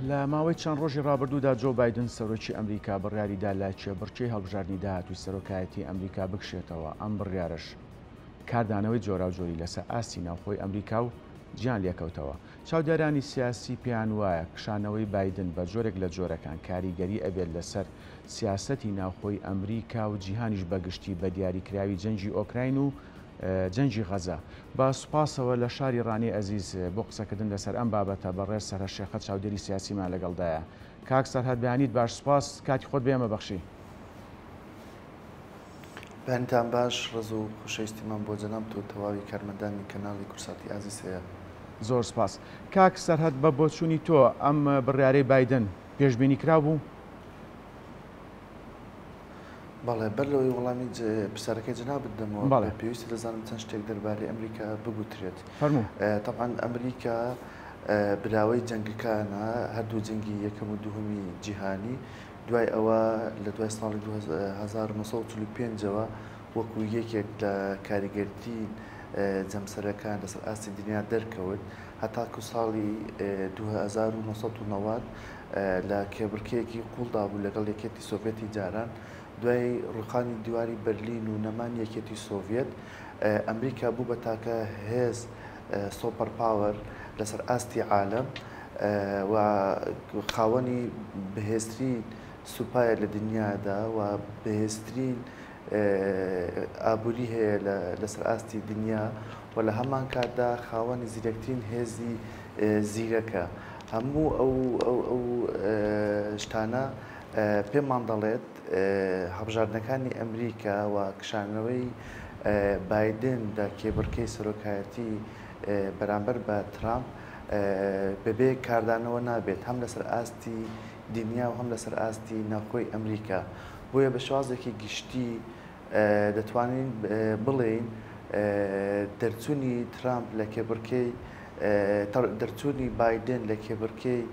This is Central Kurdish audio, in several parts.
لە ماوەی چەند ڕۆژی ڕابردوودا جۆ بایدن سەرۆکی ئەمریکا بڕیاریدا لە کێبڕکێی هەڵبژاردنی داهاتووی سەرۆکایەتی ئەمریکا بکشێتەوە، ئەم بڕیارەش کاردانەوەی جۆراوجۆری لەسەر ئاستی ناوخۆی ئەمریکا و جیهان لێکەوتەوە. چاودێرانی سیاسی پێیان وایە کشانەوەی بایدن بە جۆرێک لە جۆرەکان کاریگەری ئەبێت لەسەر سیاسەتی ناوخۆی ئەمریکا و جیهانیش بەگشتی بە دیاریکراوی جەنگی ئۆکراین و جەنگی غەزە. بە سوپاسەوە لە شاری ڕانیەی ئەزیز بۆ قسەکردن لەسەر ئەم بابەتە بەڕێز سەرهەد شێخە چاودێری سیاسیمان لەگەڵدایە. کاک سەرهەد بەیانیت باش سوپاس کاتی خۆت بە ئێمە بەخشی. بەیانیتان باش ڕێز و خۆشەویستیمان بۆ جەنابت و تەواوی کارمەندانی کەناڵی کوردساتی ئازیز هەیە. زۆر سوپاس. کاک سەرهەد بە بۆچوونی تۆ ئەم بڕیارەی بایدن پێشبینی کراو بوو؟ بەڵێ، بەر لەوەی وەڵامی پرسیارەکەی جەنابت دەمەوە، پێویستە دەزانم چەند شتێک دەربارەی ئەمریکا بگوترێت. فەرموو. تەبعەن ئەمریکا براوەی جەنگەکانە، هەردوو جەنگی یەکەم و دووهەمی جیهانی، دوای ئەوە لە دوای ساڵی 1945 ەوە وەکو یەکێک لە کاریگەرترین جەمسەرەکان لەسەر ئاستی دنیا دەرکەوت هەتاکو ساڵی 1990 لە کێبڕکێیەکی قووڵدا بوو لەگەڵ یەکێتی سۆڤیەتی جاران. دوای ڕووخانی دیواری بەرلین و نەمانی یەکێتی سۆڤیەت، ئەمریکا بوو بە تاکە هێز، super power، لەسەر ئاستی عالەم و خاوەنی بەهێزترین سوپایە لە دنیادا و بەهێزترین ئابووری هەیە لەسەر ئاستی دنیا و لە هەمان کاتدا خاوەنی زیرەکترین هێزی زیرەکە. هەموو ئەو ئەو شتانە پێمان دەڵێت هەڵبژاردنەکانی ئەمریکا و کشانەوەی بایدن لە کێبڕکێی سەرۆکایەتی بەرامبەر بە ترامپ بەبێ کاردانەوە نابێت هەم لەسەر ئاستی دنیا و هەم لەسەر ئاستی ناوخۆی ئەمریکا. بۆیە بە شێوازێکی گشتی دەتوانین بڵێین دەرچوونی ترامپ لە کێبڕکێی دەرچوونی بایدن لە کێبڕکێی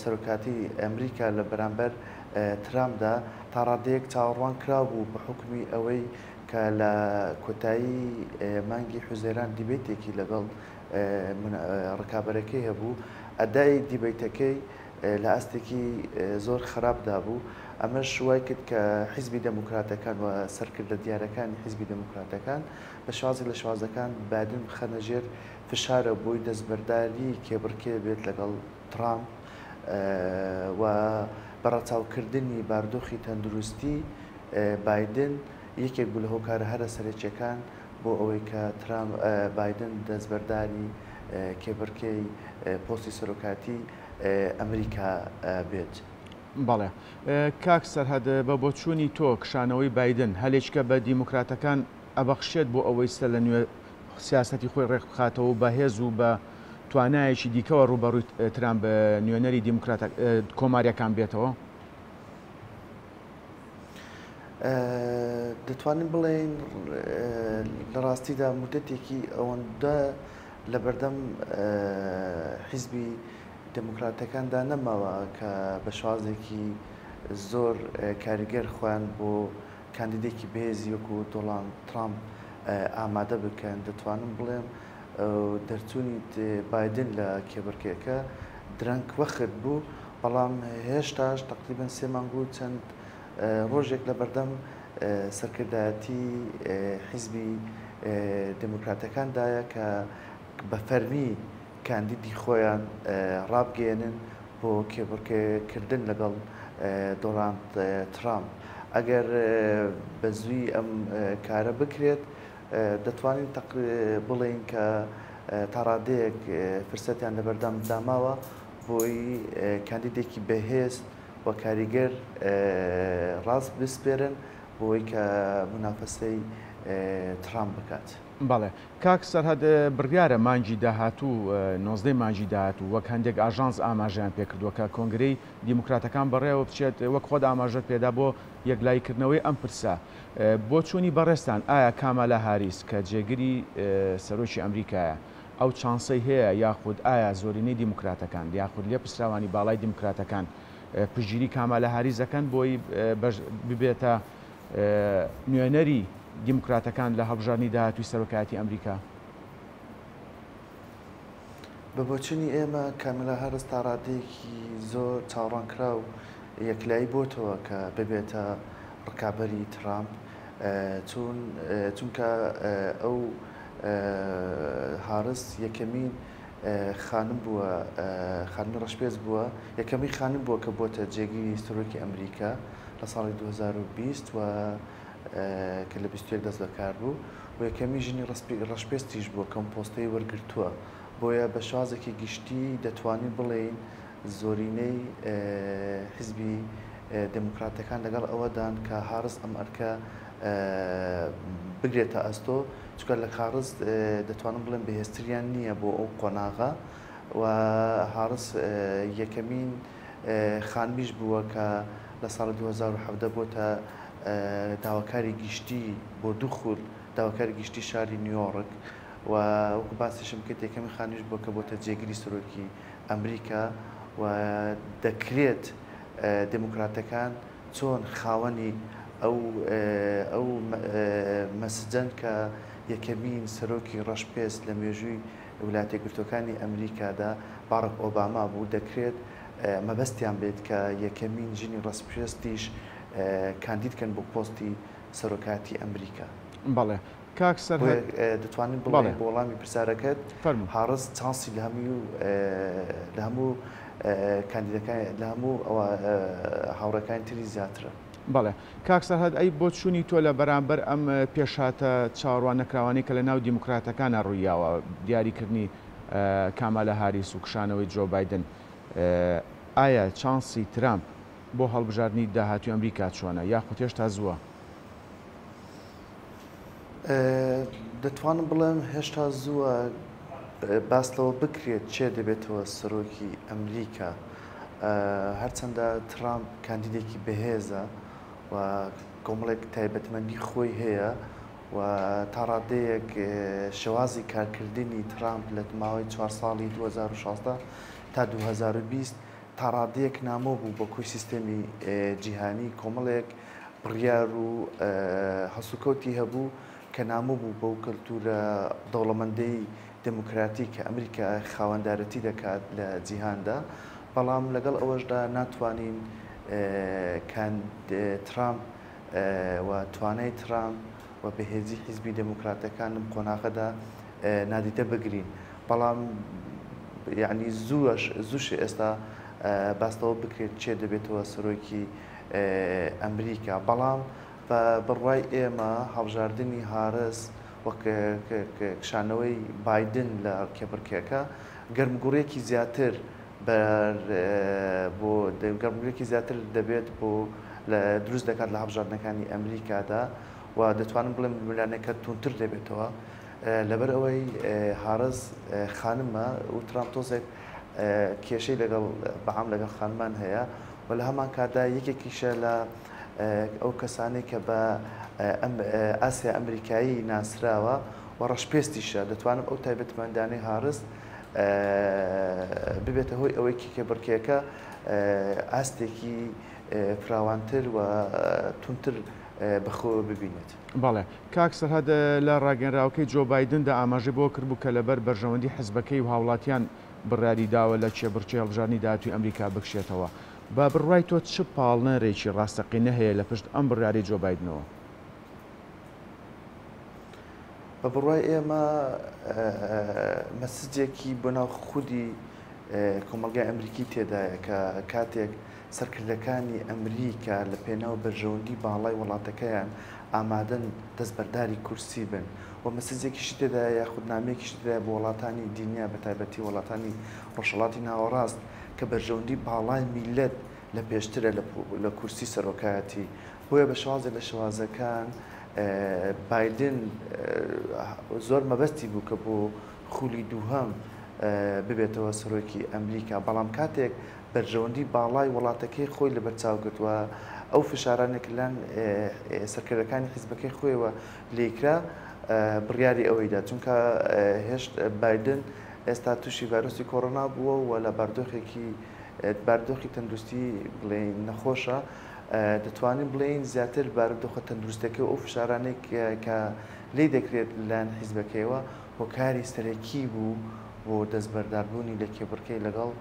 سەرۆکاتی ئەمریکا لە بەرامبەر ترامپدا تا ڕادەیەک چاوەڕوان کراو بوو بە حوکمی ئەوەی کە لە کۆتایی مانگی حوزەیران دیبەیتێکی لەگەڵ ڕکابەرەکەی هەبوو ئەدای دیبەیتەکەی لە ئاستێکی زۆر خراپدا بوو، ئەمەش وای کرد کە حیزبی دێموکراتەکان و سەرکردە دیارەکانی حیزبی دێموکراتەکان بە شێوازێک لە شێوازەکان بایدن بخەنە ژێر فشارەوە بۆی دەستبەرداری کێبڕکێ بێت لەگەڵ ترامپ و بە ڕەچاوکردنی بارودۆخی تەندروستی بایدن یەکێک بوو لە هۆکارە هەرە سەرەکییەکان بۆ ئەوەی کە ترامپ بایدن دەستبەرداری کێبڕکێی پۆستی سەرۆکاتی ئەمریکا بێت. بەڵێ کاک سەرهەد بە بۆچوونی تۆ کشانەوەی بایدن هەلێکە بە دیموکراتەکان ئەبەخشێت بۆ ئەوەی سەر لە نوێ سیاسەتی خۆی ڕێکبخاتەوە و بە هێز و بە توانایەکی دیکەوە ڕووبەڕووی ترامپ نوێنەری دیموکراتە کۆماریەکان بێتەوە؟ دەتوانین بڵێین لە ڕاستیدا مودەتێکی ئەوەندە لەبەردەم حیزبی دێموکراتەکاندا نەماوە کە بە شێوازێکی زۆر کاریگەر خۆیان بۆ کاندیدێکی بەهێزی وەکوو دۆڵاند ترامپ ئامادە بکەن. دەتوانم بڵێم دەرچوونی بایدن لە کێبڕکێکە درەنگ وەخت بوو، بەڵام هێشتاش تەقریبەن سێ مانگ و چەند ڕۆژێک لەبەردەم سەرکردایەتی حیزبی دێموکراتەکاندایە کە بە فەرمی کاندیدی خۆیان ڕابگەیەنن بۆ کێبڕکێ کردن لەگەڵ دۆناڵد ترامپ. ئەگەر بە زووی ئەم کارە بکرێت دەتوانین بڵێین کە تا ڕادەیەک فرسەتیان لەبەردەم داماوە بۆی کاندیدێکی بەهێز و کاریگەر ڕاست بسپێرن بۆی کە مونافەسەی ترامپ بکات. بەڵێ کاک سەرهەد بڕیارە مانگی داهاتوو 19 مانگی داهاتوو وەک هەندێک ئاژانس ئاماژەیان پێکردووە کە کۆنگرەی دیموکراتەکان بەڕێوە بچێت وەک خۆت ئاماژەت پێدا بۆ یەکلاییکردنەوەی ئەم پرسە بۆچوونی بەڕێزتان ئایا کامالا هاریس کە جێگری سەرۆکی ئەمریکایە ئەو چانسەی هەیە یاخود ئایا زۆرینەی دیموکراتەکان یاخود لێپرسراوانی باڵای دیموکراتەکان پشتگیری کامالا هاریس دەکەن بۆی ببێتە نوێنەری دیموکراتەکان لە هەڵبژاردنی داهاتووی سەرۆکایەتی ئەمریکا؟ بە بۆچونی ئێمە کامێلا هارس تا ڕادەیەکی زۆر چاوەڕوانکراو یەکلایی بۆتەوە کە ببێتە ڕکابەری ترامپ چون چونکە ئەو هارس یەکەمین خانم بووە خانمی ڕەشپێست بووە یەکەمین خانم بووە کە بۆتە جێگیری سەرۆکی ئەمریکا لە ساڵی 2020 و کە لە 21 دەست بەکار بوو و یەکەمین ژنی ڕەشپێستیش بووە کە ئەم پۆستەی وەرگرتووە بۆیە بە شێوازێکی گشتی دەتوانین بڵێین زۆرینەی حیزبی دێموکراتەکان لەگەڵ ئەوەدان کە هارس ئەم ئەرکە بگرێتە ئەستۆ، چونکە لە هارس دەتوانم بڵێم بەهێزتریان نییە بۆ ئەو قۆناغە و هارس یەکەمین خانمیش بووە کە لە ساڵی 2017 بۆتە داواکاری گشتی بۆ دوو خول داواکاری گشتی شاری نیویۆرک و وەکو باسیشم کرد یەکەمین خانمیش بووە کە بۆتە جێگری سەرۆکی ئەمریکا و دەکرێت دێموکراتەکان چۆن خاوەنی ئەو ئەو مەسجەن کە یەکەمین سەرۆکی ڕەش پێست لە مێژووی ولایەتە یەکگرتووەکانی ئەمریکادا باڕک ئۆباما بوو دەکرێت مەبەستیان بێت کە یەکەمین ژنی ڕەش پێستیش کاندید کەن بۆ پۆستی سەرۆکایەتی ئەمریکا. بەڵێ کاک سەرهەد. بۆیە دەتوانین بڵێین بۆ وەڵامی پرسیارەکەت هاڕس چانسی لە هەموو لە هەموو کاندیدەکان لە هەموو ئەوە هاوڕێکانی تری زیاترە. بەڵێ کاک سەرهەد ئەی بۆچوونی تۆ لە بەرامبەر ئەم پێشهاتە چاوەڕوان نەکراوانەی کە لە ناو دیموکراتەکانا ڕوویاوە دیاریکردنی کامالا هاریس و کشانەوەی جۆ بایدن ئایا چانسی ترامپ بۆ هەڵبژاردنی داهاتووی ئەمریکا چۆنە یاخود هێشتا زووە؟ دەتوانم بڵێم هێشتا زووە باس لەوە بکرێت چێ دەبێتەوە سەرۆکی ئەمریکا. هەرچەندە ترامپ کاندیدێکی بەهێزە و کۆمەڵێک تایبەتمەندی خۆی هەیە و تا ڕادەیەک شێوازی کارکردنی ترامپ لە ماوەی چوار ساڵی 2016 تا 2020 تا ڕادەیەک نامۆ بوو بە کۆی سیستێمی جیهانی، کۆمەڵێک بڕیار و هەڵسوکەوتی هەبوو کە نامۆ بوو بەو کەلتوورە دەوڵەمەندەی دێموکراتی کە ئەمریکا خاوەندارەتی دەکات لە جیهاندا، بەڵام لەگەڵ ئەوەشدا ناتوانین ترامپ و توانای ترامپ و بەهێزی حیزبی دێموکراتەکان لەم قۆناغەدا نادیدە بگرین بەڵام یعنی زووش زووش ئێستا باس لەوە بکرێت چێ دەبێتەوە سەرۆکی ئەمریکا بەڵام بە بڕوای ئێمە هەڵبژاردنی هارس وەک کشانەوەی بایدن لە کێبڕکێکە گەرمگوڕیەکی زیاتر بۆ گەرمگوڕیەکی زیاتر دەبێت بۆ دروست دەکات لە هەڵبژاردنەکانی ئەمریکادا و دەتوانم بڵێم ململانێکە توندتر دەبێتەوە لەبەر ئەوەی هارس خانمە و ترامپ تۆزێک کێشەی لەگەڵ بەعام لەگەڵ خانمان هەیە و لە هەمان کاتدا یەکێکیشە لە ئەو کەسانەی کە بە ئاسیا ئەمریکایی ناسراوە و ڕەشپێستیشە دەتوانم ئەو تایبەتمەندانەی هارس ببێتە هۆی ئەوەی کێبڕکێکە ئاستێکی فراوانتر و توندتر بەخۆوە ببینێت. بەڵێ کاک سەرهەد لە ڕاگەیەنراوەکەی جۆ بایدندا ئاماژەی بەوە کردبوو کە لەبەر بەرژەوەندی حزبەکەی و هاوڵاتیان بڕیاری داوە لە کێبڕکێی هەڵبژاردنی داهاتووی ئەمریکا بکشێتەوە. بە بڕوای تۆ چ پاڵنەرێکی ڕاستەقینە هەیە لە پشت ئەم بڕیارەی جۆ بایدنەوە؟ بە بڕوای ئێمە مەسجێکی بۆ ناو خودی کۆمەڵگای ئەمریکی تێدایە کە کاتێک سەرکردەکانی ئەمریکا لە پێناو بەرژەوەندی باڵای وڵاتەکەیان ئامادەن دەستبەرداری کورسی بن و مەسجێکیشی تێدایە یاخود نامەیەکیشی تێدایە بۆ وڵاتانی دنیا بە تایبەتی وڵاتانی ڕۆژهەڵاتی ناوەڕاست کە بەرژەوەندی باڵای میللەت لە پێشترە لە کورسی سەرۆکایەتی بۆیە بە شێوازێک لە شێوازەکان بایدن زۆر مەبەستی بوو کە بۆ خولی دووهەم ببێتەوە سەرۆکی ئەمریکا بەڵام کاتێک بەرژەوەندی باڵای وڵاتەکەی خۆی لەبەرچاو گرت و ئەو فشارانەی کە لەلایەن سەرکردەکانی حیزبەکەی خۆیەوە لێیکرا بڕیاری ئەوەی دا چونکە هێشت بایدن ئێستا تووشی ڤایرۆسی کۆرۆنا بووە و لە باردۆخێکی باردۆخی تەندروستی بڵێین نەخۆشە دەتوانین بڵێین زیاتر بارودۆخە تەندروستەکەی و ئەو فشارانەی کە لێی دەکرێت لەلایەن حیزبەکەیەوە هۆکاری سەرەکی بوو بۆ. بۆ دەستبەرداربوونی لە کێبڕکێی لەگەڵ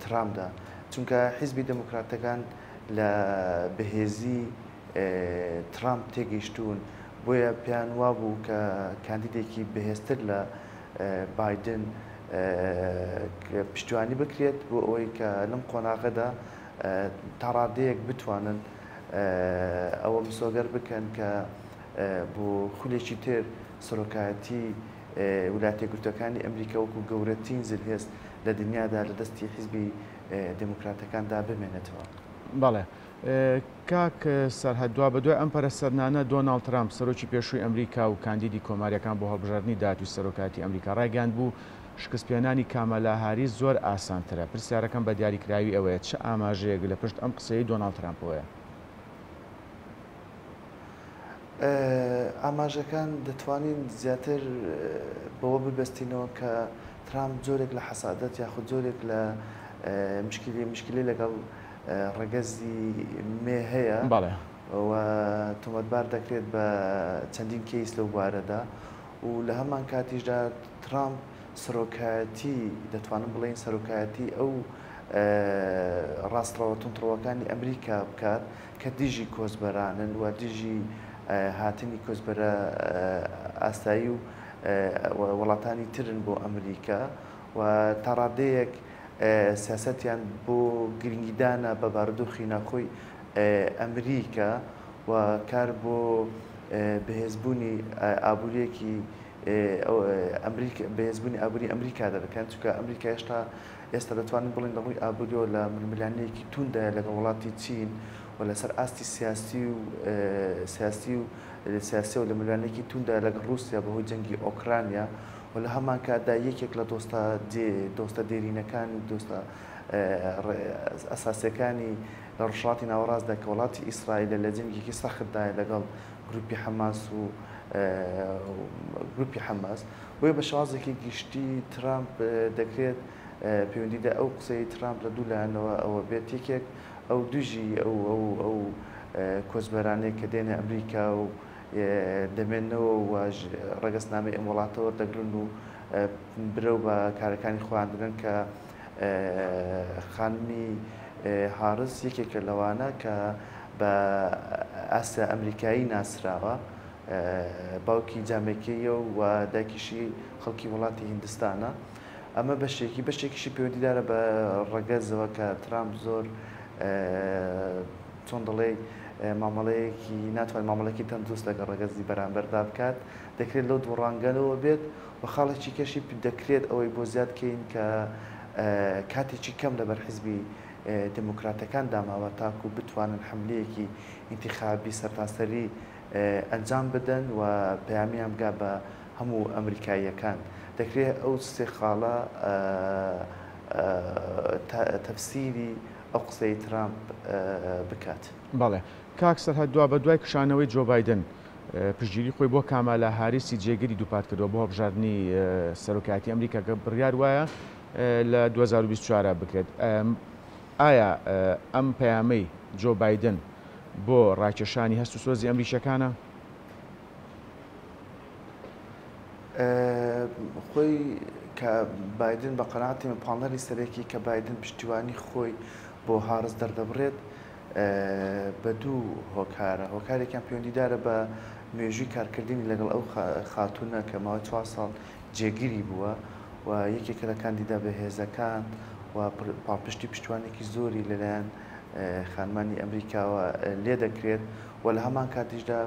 ترامپدا، چونکە حیزبی دێموکراتەکان لە بەهێزی ترامپ تێگەیشتوون، بۆیە پێیان وابوو کە کاندیدێکی بەهێزتر لە بایدن پشتیوانی بکرێت بۆ ئەوەی کە لەم قۆناغەدا تا ڕادەیەک بتوانن ئەوە مسۆگەر بکەن کە بۆ خولێکی تر سەرۆکایەتی ولایەتە یەکگرتووەکانی ئەمریکا وەکو گەورەترین زلهێز لە دنیادا لە دەستی حیزبی دێموکراتەکاندا بمێنێتەوە. بەڵێ کاک سەرهەد، دوابەدوای ئەم پەرەسەندنانە دۆناڵد ترامپ سەرۆکی پێشووی ئەمریکا و کاندیدی کۆمارییەکان بۆ هەڵبژاردنی داهاتووی سەرۆکایەتی ئەمریکا ڕایگەیاندبوو شکستپێنانی کامالا هاریس زۆر ئاسانترە. پرسیارەکەم بە دیاریکراوی ئەوەیە چ ئاماژەیەک لە پشت ئەم قسەیەی دۆناڵد ترامپەوەیە؟ ئاماژەکان دەتوانین زیاتر بەوە ببەستینەوە کە ترامپ جۆرێک لە حەسادەت یاخود جۆرێک لە مشکلی مشکلی لەگەڵ ڕەگەزی مێ هەیە و تۆمەتبار دەکرێت بە چەندین کەیس لەو بوارەدا و لە هەمان کاتیشدا ترامپ سەرۆکایەتی دەتوانم بڵێین سەرۆکایەتی ئەو ڕاستڕەوە توندڕەوەکانی ئەمریکا بکات کە دژی کۆچبەرانن و دژی هاتنی کۆچبەرە ئاسایی و وڵاتانی ترن بۆ ئەمریکا و تا ڕادەیەک سیاسەتیان بۆ گرنگیدانە بە بارودۆخی ناوخۆی ئەمریکا و کار بۆ بەهێزبوونی ئابووریەکی ئەمریکا بەهێزبوونی ئابووری ئەمریکا دەکەن چونکە ئەمریکا هێشتا ئێستا دەتوانین بڵێین لە ڕووی ئابووریەوە لە ململانێیەکی توندایە لەگەڵ وڵاتی چین و لەسەر ئاستی سیاسی و سیاسی و سیاسیەوە لە ململانێیەکی توندایە لەگەڵ ڕووسیا بەهۆی جەنگی ئۆکرانیا و لە هەمان کاتدا یەکێک لە دۆستە دۆستە دێرینەکان و دۆستە ئەساسیەکانی لە ڕۆژهەڵاتی ناوەڕاستدا کە وڵاتی ئیسرائیلە لە جەنگێکی سەختدایە لەگەڵ گروپی حەماس و گروپی حەماس. بۆیە بە شێوازێکی گشتی ترامپ دەکرێت پەیوەندیدا ئەو قسەی ترامپ لە دوو لایەنەوە ئەوە بێت یەکێک ئەو دژی ئەو ئەو ئەو کۆچبەرانەی کە دێنە ئەمریکا و دەمێنەوە و ڕەگەزنامەی ئەم وڵاتە وەردەگرن و برەو بە کارەکانی خۆیان دەدەن کە خانمی هارس یەکێکە لەوانە کە بە ئاسیا ئەمریکایی ناسراوە. باوکی جامێکەییە و دایکیشی خەڵکی وڵاتی هیندستانە. ئەمە بەشێکی، بەشێکیشی پەیوەندیدارە بە ڕەگەزەوە کە ترامپ زۆر چۆن دەڵێی مامەڵەیەکی ناتوانێت مامەڵەیەکی تەندروست لەگەڵ ڕەگەزی بەرامبەردا بکات. دەکرێت لەو دوو ڕوانگەوە بێت و خاڵێکی کەشی دەکرێت ئەوەی بۆ زیاد کەین کە کاتێکی کەم لەبەر حیزبی دێموکراتەکاندا ماوە تاکوو بتوانن حەملەیەکی ئینتیخابی سەرتاسەری ئەنجام بدەن و پەیامیان بگا بە هەموو ئەمریکاییەکان. دەکرێ ئەو سێ خاڵە تەفسیری ئەو قسەی ترامپ بکات. بەڵێ کاک سەرهەد دوابەدوای کشانەوەی جۆ بایدن پشتگیری خۆی بۆ کامالا هاریسی جێگری دووپات کردەوە بۆ هەڵبژاردنی سەرۆکایەتی ئەمریکا کە بڕیار وایە لە 2024 بکرێت. ئایا ئەم پەیامەی جۆ بایدن بۆ ڕاکێشانی هەست و سۆزی ئەمریکییەکانە؟ خۆی کە بایدن بە قەناعەتی من پاڵنەری سەرەکی کە بایدن پشتیوانی خۆی بۆ هارس دەردەبڕێت بە دوو هۆکارە، هۆکارێکیان پەیوەندیدارە بە مێژووی کارکردنی لەگەڵ ئەو خاتوونە کە ماوەی چوار ساڵ جێگری بووە و یەکێکە لە کاندیدا بەهێزەکان و پاڵپشتی پشتیوانێکی زۆری لەلایەن خانمانی ئەمریکاوە لێدەکرێت و لە هەمان کاتیشدا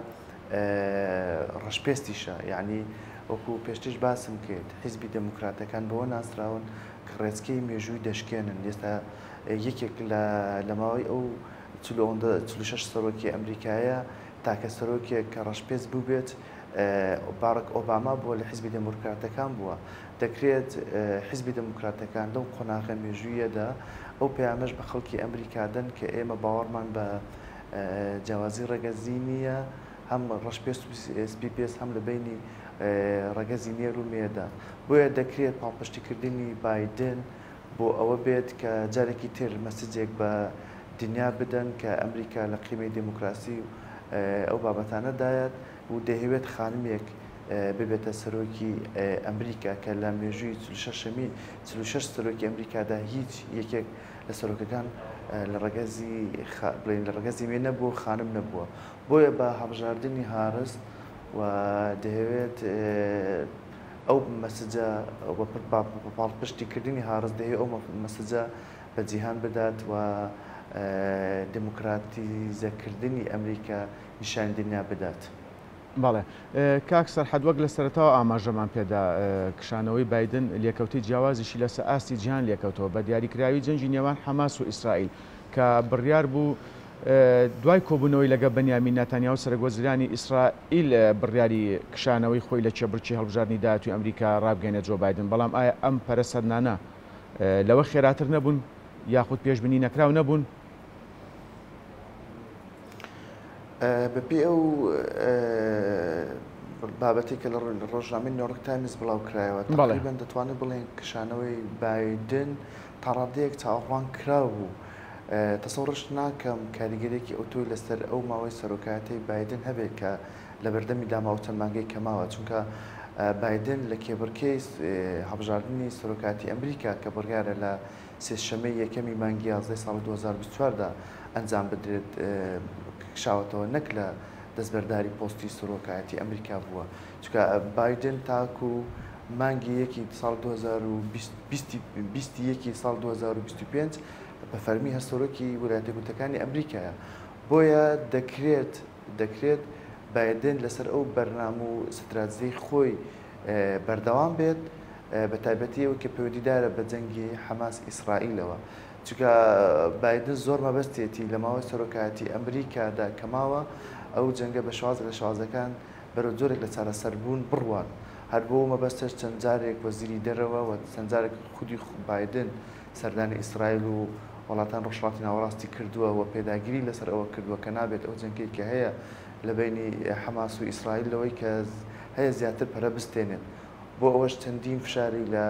ڕەشپێستیشە یعنی وەکو پێشتریش باسم کرد حیزبی دێموکراتەکان بەوە ناسراون کە ڕێچکەی مێژووی دەشکێنن ئێستا یەکێک لە ماوەی ئەو 46 سەرۆکی ئەمریکایە تاکە سەرۆکێک کە ڕەشپێست بووبێت باڕک ئۆباما بووە لە حیزبی دێموکراتەکان بووە دەکرێت حیزبی دێموکراتەکان لەو قۆناغە مێژوویەدا ئەو پەیامەش بە خەڵکی ئەمریکا دەن کە ئێمە باوەڕمان بە جیاوازی ڕەگەزی نییە، هەم ڕەشپێست و سپیپێست هەم لە بەینی ڕەگەزی نێر و مێدا. بۆیە دەکرێت پاڵپشتیکردنی بایدن بۆ ئەوە بێت کە جارێکی تر مەسجێک بە دنیا بدەن کە ئەمریکا لە قیمەی دێموکراسی و ئەو بابەتانە دایەت و دەیهەوێت خانمێک ببێتە سەرۆکی ئەمریکا کە لە مێژووی 46 46 سەرۆکی ئەمریکادا هیچ یەکێک لە سەرۆکەکان لە ڕەگەزی بڵێین لە ڕەگەزی مێ نەبووە خانم نەبووە بۆیە بە هەڵبژاردنی هارس و دەیەوێت ئەو message ە بە پاڵپشتیکردنی هارس دەیەوێت ئەو message ە بە جیهان بدات و دیموکراتیزەکردنی ئەمریکا نیشانی دنیا بدات. بەڵێ کاک سەرحەد وەک لە سەرەتاوە ئاماژەمان پێدا کشانەوەی بایدن لێکەوتەی جیاوازیشی لەسەر ئاستی جیهان لێکەوتەوە بە دیاریکراوی جەنگی نێوان حەماس و ئیسرائیل کە بڕیار بوو دوای کۆبوونەوەی لەگەڵ بنیامین ناتانیاهۆ سەرۆکوەزیرانی ئیسرائیل بڕیاری کشانەوەی خۆی لە کێبڕکی هەڵبژاردنی داهاتووی ئەمریکا ڕابگەیەنێت جۆ بایدن بەڵام ئایا ئەم پەرەسەندنانە لەوە خێراتر نەبوون یاخود پێشبینی نەکراو نەبوون؟ بەپێی ئەو بابەتەی کە لە ڕۆژنامەی نیویۆرک تایمز بڵاو کرایەوە تقریبا دەتوانین بڵێن کشانەوەی بایدن تا ڕادەیەک چاوەڕوان کراو بوو. تەسەوڕش ناکەم کاریگەریەکی ئەوتۆی لەسەر ئەو ماوەی سەرۆکایەتەی بایدن هەبێت کە لە بەردەمی داماوە چەند مانگەی کە ماوە چونکە بایدن لە کێبڕکێی هەڵبژاردنی سەرۆکایەتی ئەمریکا کە بڕیارە لە سێشەمەی یەکەمی مانگی یازدەی ساڵی 2024 دا ئەنجام بدرێت کشاوەتەوە نەک لە دەستبەرداری پۆستی سەرۆکایەتی ئەمریکا بووە چونکە بایدن تاکو مانگی یەکی ساڵ 2021 یەکی ساڵ 2025 بە فەرمی هەر سەرۆکی ویلایەتە یەکگرتووەکانی ئەمریکایە بۆیە دەکرێت دەکرێت بایدن لەسەر ئەو بەرنامە و ستراتیژیی خۆی بەردەوام بێت بە تایبەتی ئەوەی کە پەیوەندیدارە بە جەنگی حەماس ئیسرائیلەوە چونکە بایدن زۆر مەبەستێتی لە ماوەی سەرۆکایەتی ئەمریکادا کە ماوە ئەو جەنگە بە شێوازێک لە شێوازەکان بەرەو جۆرێک لە چارەسەربوون بڕوات هەر بۆ مەبەستەش چەند جارێک وەزیری دەرەوە و چەند جارێک خودی بایدن سەردانی ئیسرائیل و وڵاتان ڕۆژهەڵاتی ناوەڕاستی کردووە و پێداگری لەسەر ئەوە کردووە کە نابێت ئەو جەنگەی کە هەیە لە بەینی حەماس و ئیسرائیل لەوەی کە هەیە زیاتر پەرە بستێنێت بۆ ئەوەش چەندین فشاری لە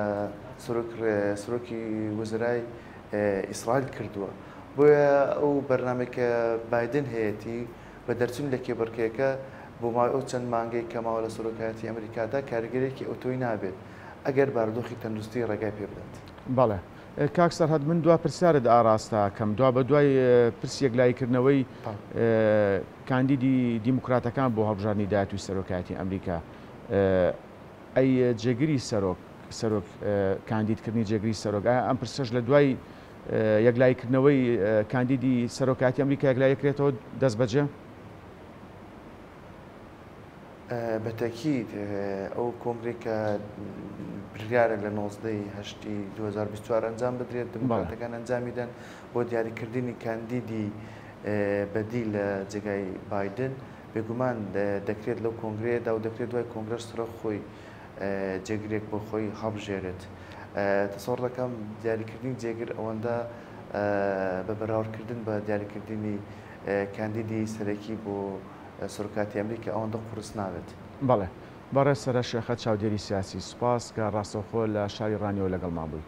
سەرۆکی وەزرای ئیسرائیل کردووە. بۆیە ئەو بەرنامەی کە بایدن هەیەتی بە دەرچوون لە کێبڕکێکە بۆ ماوەی ئەو چەند مانگەی کە ماوە لە سەرۆکایەتی ئەمریکادا کاریگەرییەکی ئەوتۆی نابێت ئەگەر بارودۆخی تەندروستی ڕێگای پێ بدات. بەڵێ کاک سەرهەد من دوا پرسیارت ئاراستە کەم دوابەدوای پرسی یەکلاییکردنەوەی کاندیدی دیموکراتەکان بۆ هەڵبژاردنی داهاتووی سەرۆکایەتی ئەمریکا ئەی جێگری سەرۆک سەرۆک کاندیدکردنی جێگری سەرۆک ئایا ئەم پرسەش لە دوای یەکلاییکردنەوەی کاندیدی سەرۆکایەتی ئەمریکا یەکلاییکرێتەوە دەست بەجێ؟ بە تەکید ئەو کۆنگرەی کە بریارە لە 19 هەشتی 2024 ئەنجام بدرێت دموکراتەکان ئەنجامی دەن بۆ دیاریکردنی کاندیدی بەدیل لە جێگای بایدن بێگومان دەکرێت لەو کۆنگرەیەدا و دەکرێت دوای کۆنگرەش سەرۆک خۆی جێگرێک بۆ خۆی هەڵبژێرێت. تەسەوڕ دەکەم دیاریکردنی جێگر ئەوەندە بە بەراوردکردن بە دیاریکردنی کاندیدی سەرەکی بۆ سەرۆکاتی ئەمریکا ئەوەندە قورس نابێت. بەڵێ. بەڕێز سەرە شێخە چاودێری سیاسی، سوپاس کە ڕاستەوخۆ لە شاری ڕانیەوە لەگەڵمان بووی.